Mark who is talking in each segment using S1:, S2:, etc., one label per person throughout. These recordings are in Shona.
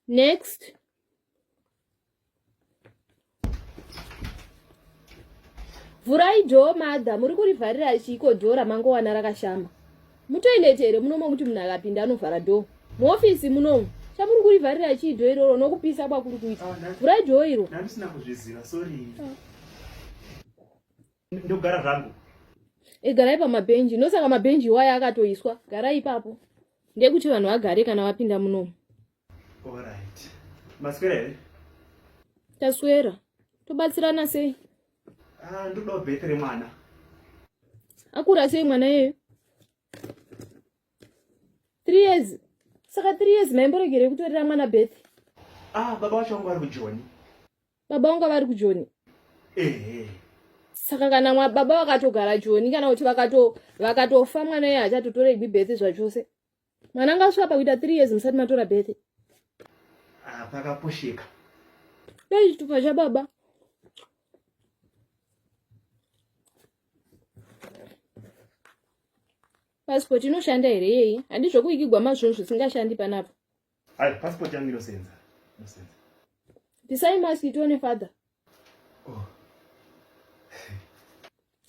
S1: Next. Vhurai door mother, muri kurivharira chiiko door ramangowana rakashama. Mutoilet here munomo kuti munhu akapinda anovhara door. Muofisi munomu. Chamuri kurivharira chii door iroro nokupisa kwakuri kuita.
S2: Ah,
S1: Vhurai door iro.
S2: Ndandisina kuzviziva, sorry. Ah. Ndogara zvangu.
S1: E, garai pamabhenji. Ndosaka mabhenji iwaya akatoiswa. Garai ipapo. Ndekuti vanhu vagare kana vapinda munomu.
S2: Alright. Maswera here?
S1: Taswera. Tobatsirana sei?
S2: Ah, ndodawo birth remwana.
S1: Akura sei mwana iyeyo? 3 years. Saka 3 years maimboregerei kutorera mwana birth?
S2: Ah, baba vacho vangu vari kujoni.
S1: Baba vanga vari kujoni?
S2: Ehe.
S1: Saka kana mwa baba vakatogara joni kana kuti vakato vakatofa mwana iye hachatotoregwi birth zvachose. Mwana angasvika pakuita 3 years musati matora birth.
S2: Ah, pakaposheka.
S1: Dai chitupa chababa. Passport inoshanda here yeyi? Handizvokuigigwa mazvinhu zvisingashandi panapa.
S2: Hai, passport yangu inosenza. Inosenza.
S1: Pisai mask tione father.
S2: Oh.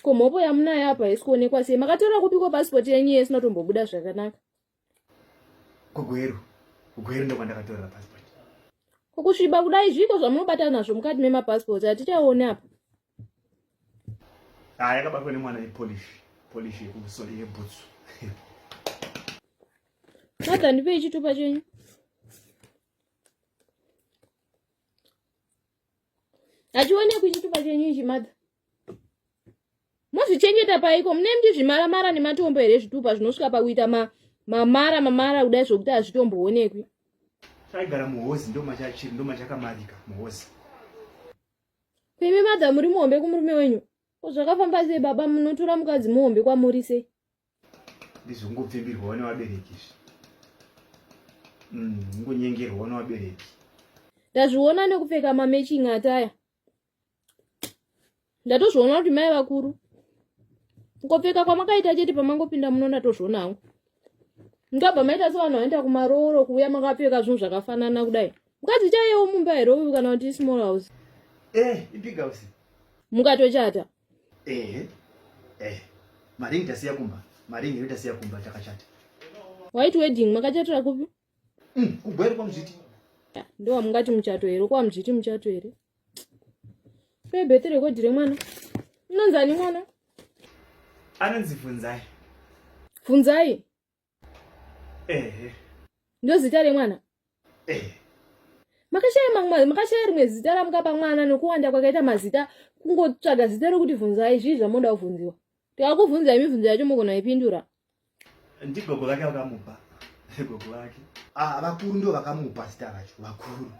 S1: Ko mhopo yamunayo apa haisi kuonekwa sei? Makatora kupiko passport yenyu iye isina kutombobuda zvakanaka?
S2: KuGweru. KuGweru ndokwandakatorera passport.
S1: Ko kusviba kudai zviiko zvamunobata nazvo mukati memapassport hatichaoni apa.
S2: Ah, yakabatwa nemwana yepolish. Polish yekumusoro yebhutsu.
S1: Mother ndipei chitupa chenyu. Hachionekwi chitupa chenyu ichi mother. Mozvichengeta paiko mune muchizvimara mara nematombo here zvitupa zvinosvika pakuita ma mamara mamara kudai zvokuti hazvitomboonekwi.
S2: Chaigara muhozi ndomachachiri ndomachakamarika muhozi.
S1: Imi mother muri muhombe kumurume wenyu. Ko zvakafamba sei baba munotora mukadzi muhombe kwamuri sei?
S2: Ndizvongopfimbirwawo nevabereki izvi. Mm, ngonyengerwawo nevabereki.
S1: Ndazviona nekupfeka mamatching ataya. Ndatozviona kuti mai vakuru. Kungopfeka kwamakaita chete pamangopinda muno ndatozviona hangu. Ndabva maita sevanhu vanoita kumarooro kuuya makapfeka zvinhu zvakafanana kudai. Mukadzi chaiyewo mumba here uyu kana kuti small house?
S2: Eh, ibig house.
S1: Mukatochata.
S2: Eh. Eh. Maringi tasiya kumba. Maringi ndo tasiya kumba takachata.
S1: White wedding makachatira kupi?
S2: Mm, kugweru kwaMuzviti.
S1: Ndo wamungati muchato here? KwaMuzviti muchato here? Pe birth record remwana. Unonzani mwana?
S2: Anonzi Bvunzai.
S1: Bvunzai?
S2: Ehe.
S1: Ndozita remwana?
S2: Ehe.
S1: Makashaya mamwe makashaya rimwe zita ramukapa mwana nokuwanda kwakaita mazita kungotsvaga zita rokuti Bvunzai zvii zvamoda kubvunziwa. Tikakubvunzai mibvunzo yacho mogona ipindura.
S2: Ndigogo vake vakamupa. Gogo vake. Ah, vakuru ndo vakamupa zita racho, vakuru.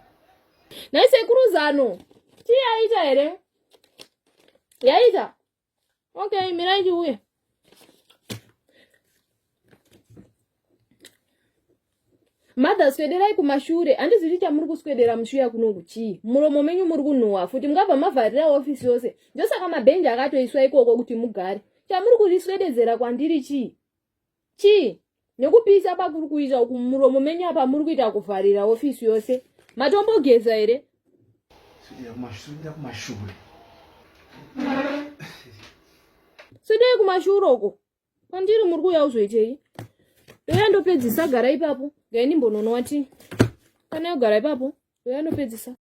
S1: Nhai sekuru zano. Chii yaita here? Yaita. Okay, mirai chiuye. Mother swederai kumashure handizivi chamuri kuswedera mushuya kunoku chii muromo menyu muri kunhuhwa futi mungabva mavharira ofisi yose ndosaka mabhenji akatoiswa ikoko kuti mugare chamuri kuriswededzera kwandiri chii chii nekupisa pakuri kuita uku muromo menyu apa muri kuita kuvharira ofisi yose matombogeza here
S2: kumashure
S1: swederai kumashure uko Kwandiri muri kuuya uzoitei? Ndoya ndopedzisa gara ipapo. Gai ndimbononowa tii. Kana yogara ipapo, ndoya ndopedzisa.